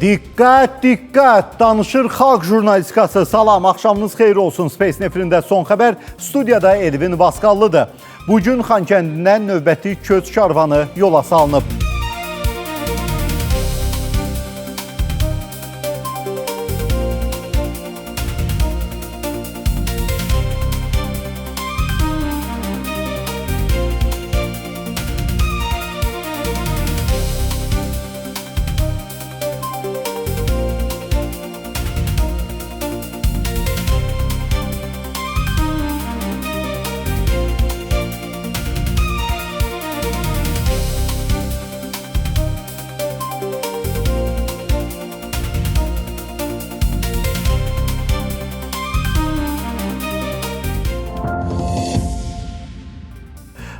Diqqət, diqqət! Danışır xalq jurnalistikası. Salam, axşamınız xeyir olsun. Space Nefrində son xəbər studiyada Elvin Vasqallıdır. Bugün Xankəndindən növbəti köç karvanı yola salınıb.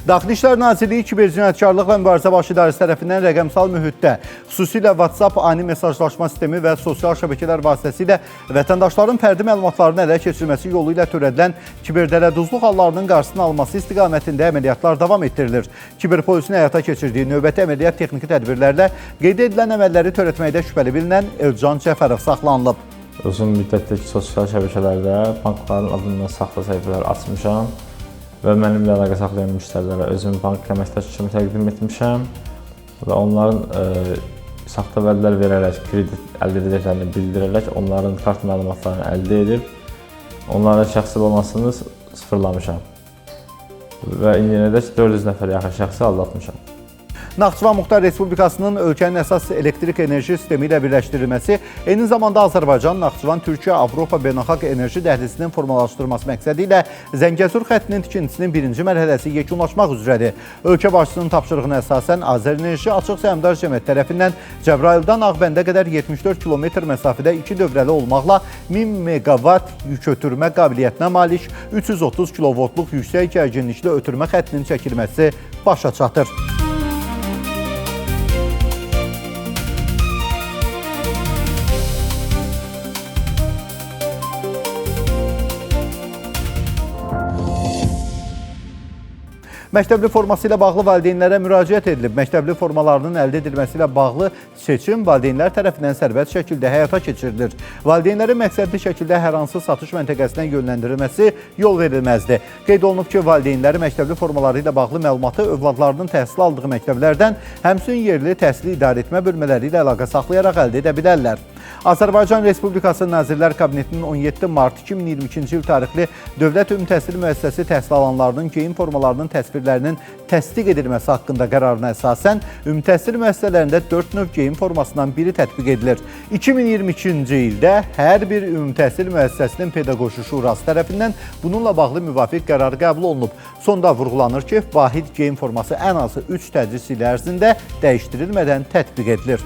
Daxili İşlər Nazirliyi Kiber Cinayətkarlıqla Mübarizə Baş İdarəsi tərəfindən rəqəmsal mühitdə, xüsusilə WhatsApp ani mesajlaşma sistemi və sosial şəbəkələr vasitəsilə vətəndaşların fərdi məlumatlarının ələ keçirilməsi yolu ilə törədilən kiberdələduzluq hallarının qarşısının alınması istiqamətində əməliyyatlar davam etdirilir. Kiberpolisin həyata keçirdiyi növbəti əməliyyat texniki tədbirlərlə qeyd edilən əməlləri törətməkdə şübhəli bilinən Elcan Cəfərov saxlanılıb. Uzun müddətdir sosial şəbəkələrdə bankların adından saxta səhifələr açmışam və mənimlə əlaqə saxlayan müştərilərə özümü bank əməkdaşı kimi təqdim etmişəm və onların saxta vədlər verərək kredit əldə edəcəklərini bildirərək onların kart məlumatlarını əldə edib onların şəxsi balansını sıfırlamışam və indiyənədək 400 nəfər yaxın şəxsi aldatmışam. Naxçıvan Muxtar Respublikasının ölkənin əsas elektrik enerji sistemi ilə birləşdirilməsi, eyni zamanda Azərbaycan, Naxçıvan, Türkiyə, Avropa beynəlxalq enerji dəhlizinin formalaşdırılması məqsədi ilə Zəngəzur xəttinin tikintisinin birinci mərhələsi yekunlaşmaq üzrədir. Ölkə başçısının tapşırığına əsasən Azərenerji Açıq Səhmdar Cəmiyyəti tərəfindən Cəbrayıldan Ağbəndə qədər 74 kilometr məsafədə iki dövrəli olmaqla 1000 meqavat yük ötürmə qabiliyyətinə malik 330 kilovoltluq yüksək gərginlikli ötürmə xəttinin çəkilməsi başa çatır. Məktəbli forması ilə bağlı valideynlərə müraciət edilib. Məktəbli formalarının əldə edilməsi ilə bağlı seçim valideynlər tərəfindən sərbəst şəkildə həyata keçirilir. Valideynlərin məqsədli şəkildə hər hansı satış məntəqəsinə yönləndirilməsi yol verilməzdir. Qeyd olunub ki, valideynləri məktəbli formaları ilə bağlı məlumatı övladlarının təhsil aldığı məktəblərdən, həmçinin yerli təhsili idarə etmə bölmələri ilə əlaqə saxlayaraq əldə edə bilərlər. Azərbaycan Respublikası Nazirlər Kabinetinin 17 mart 2022-ci il tarixli Dövlət Ümumi Təhsil Müəssisəsi təhsil alanlarının geyim formalarının təsvirlərinin təsdiq edilməsi haqqında qərarına əsasən ümumi təhsil müəssisələrində 4 növ geyim formasından biri tətbiq edilir. 2022-ci ildə hər bir ümumi təhsil müəssisəsinin pedaqoji şurası tərəfindən bununla bağlı müvafiq qərar qəbul olunub. Sonda vurğulanır ki, vahid geyim forması ən azı 3 tədris ili ərzində dəyişdirilmədən tətbiq edilir.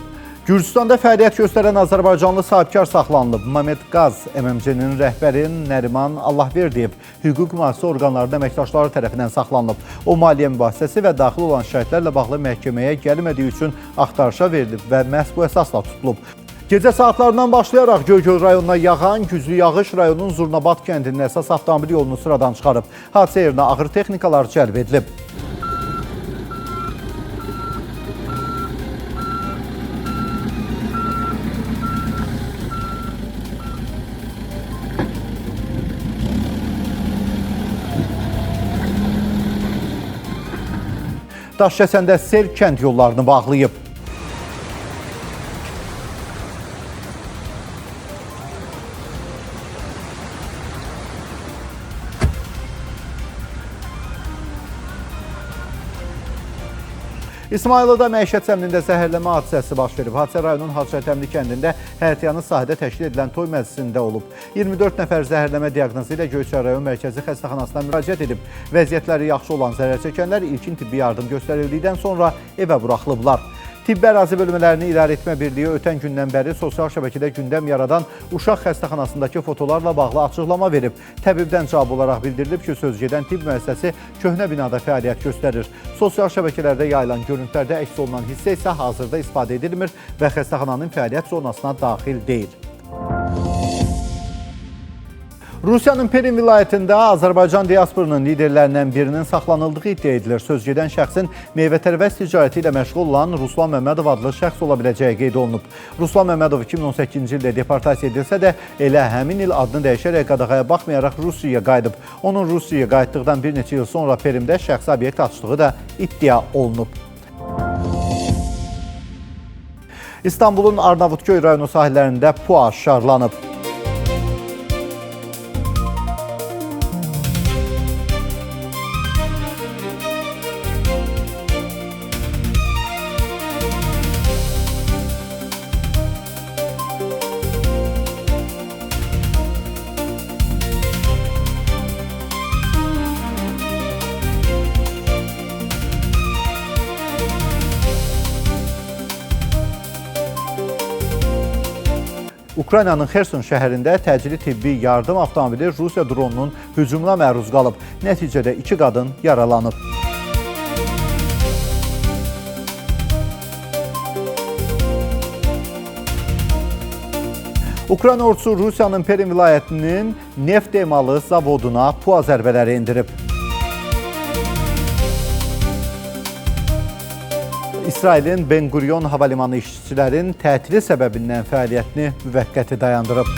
Gürcüstanda fəaliyyət göstərən Azərbaycanlı sahibkar saxlanılıb. Mamed Qaz MMC-nin rəhbəri Nəriman Allahverdiyev hüquq mühafizə orqanlarının əməkdaşları tərəfindən saxlanılıb. O, maliyyə mübahisəsi və daxil olan şikayətlərlə bağlı məhkəməyə gəlmədiyi üçün axtarışa verilib və məhz bu əsasla tutulub. Gecə saatlarından başlayaraq Göygöl rayonuna yağan güclü yağış rayonun Zurnabad kəndinin əsas avtomobil yolunu sıradan çıxarıb. Hadisə yerinə ağır texnikalar cəlb edilib. Daşkəsəndə sel kənd yollarını bağlayıb. İsmayıllıda məişət zəminində zəhərləmə hadisəsi baş verib. Hadisə rayonun Hacı Ətəmli kəndində həyətyanı sahədə təşkil edilən toy məclisində olub. 24 nəfər zəhərləmə diaqnozu ilə Göyçay rayon mərkəzi xəstəxanasına müraciət edib. Vəziyyətləri yaxşı olan zərər çəkənlər ilkin tibbi yardım göstərildikdən sonra evə buraxılıblar. Tibbi ərazi bölmələrini idarə etmə birliyi ötən gündən bəri sosial şəbəkədə gündəm yaradan uşaq xəstəxanasındakı fotolarla bağlı açıqlama verib. Təbibdən cavab olaraq bildirilib ki, söz gedən tibb müəssisəsi köhnə binada fəaliyyət göstərir. Sosial şəbəkələrdə yayılan görüntülərdə əks olunan hissə isə hazırda istifadə edilmir və xəstəxananın fəaliyyət zonasına daxil deyil. Rusiyanın Perm vilayətində Azərbaycan diasporunun liderlərindən birinin saxlanıldığı iddia edilir. Söz gedən şəxsin meyvə-tərəvəz ticarəti ilə məşğul olan Ruslan Məmmədov adlı şəxs ola biləcəyi qeyd olunub. Ruslan Məmmədov 2018-ci ildə deportasiya edilsə də elə həmin il adını dəyişərək qadağaya baxmayaraq Rusiyaya qayıdıb. Onun Rusiyaya qayıtdıqdan bir neçə il sonra Permdə şəxsi obyekt açdığı da iddia olunub. İstanbulun Arnavutköy rayonu sahillərində PUA şarlanıb. Ukraynanın Xerson şəhərində təcili tibbi yardım avtomobili Rusiya dronunun hücumuna məruz qalıb. Nəticədə 2 qadın yaralanıb. Ukrayna ordusu Rusiyanın Perm vilayətinin neft emalı zavoduna PUA zərbələri endirib. İsrailin Ben Gurion Havalimanı işçilərin tətili səbəbindən fəaliyyətini müvəqqəti dayandırıb.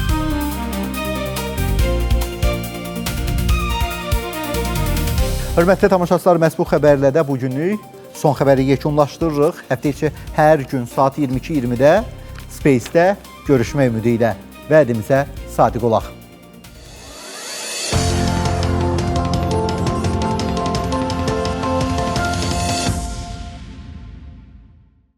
Hörmətli tamaşaçılar, məhz bu xəbərlə də bugünlük son xəbəri yekunlaşdırırıq. Həftə içi hər gün saat 22:20-də Space-də görüşmək ümidi ilə vədimizə sadiq olaq.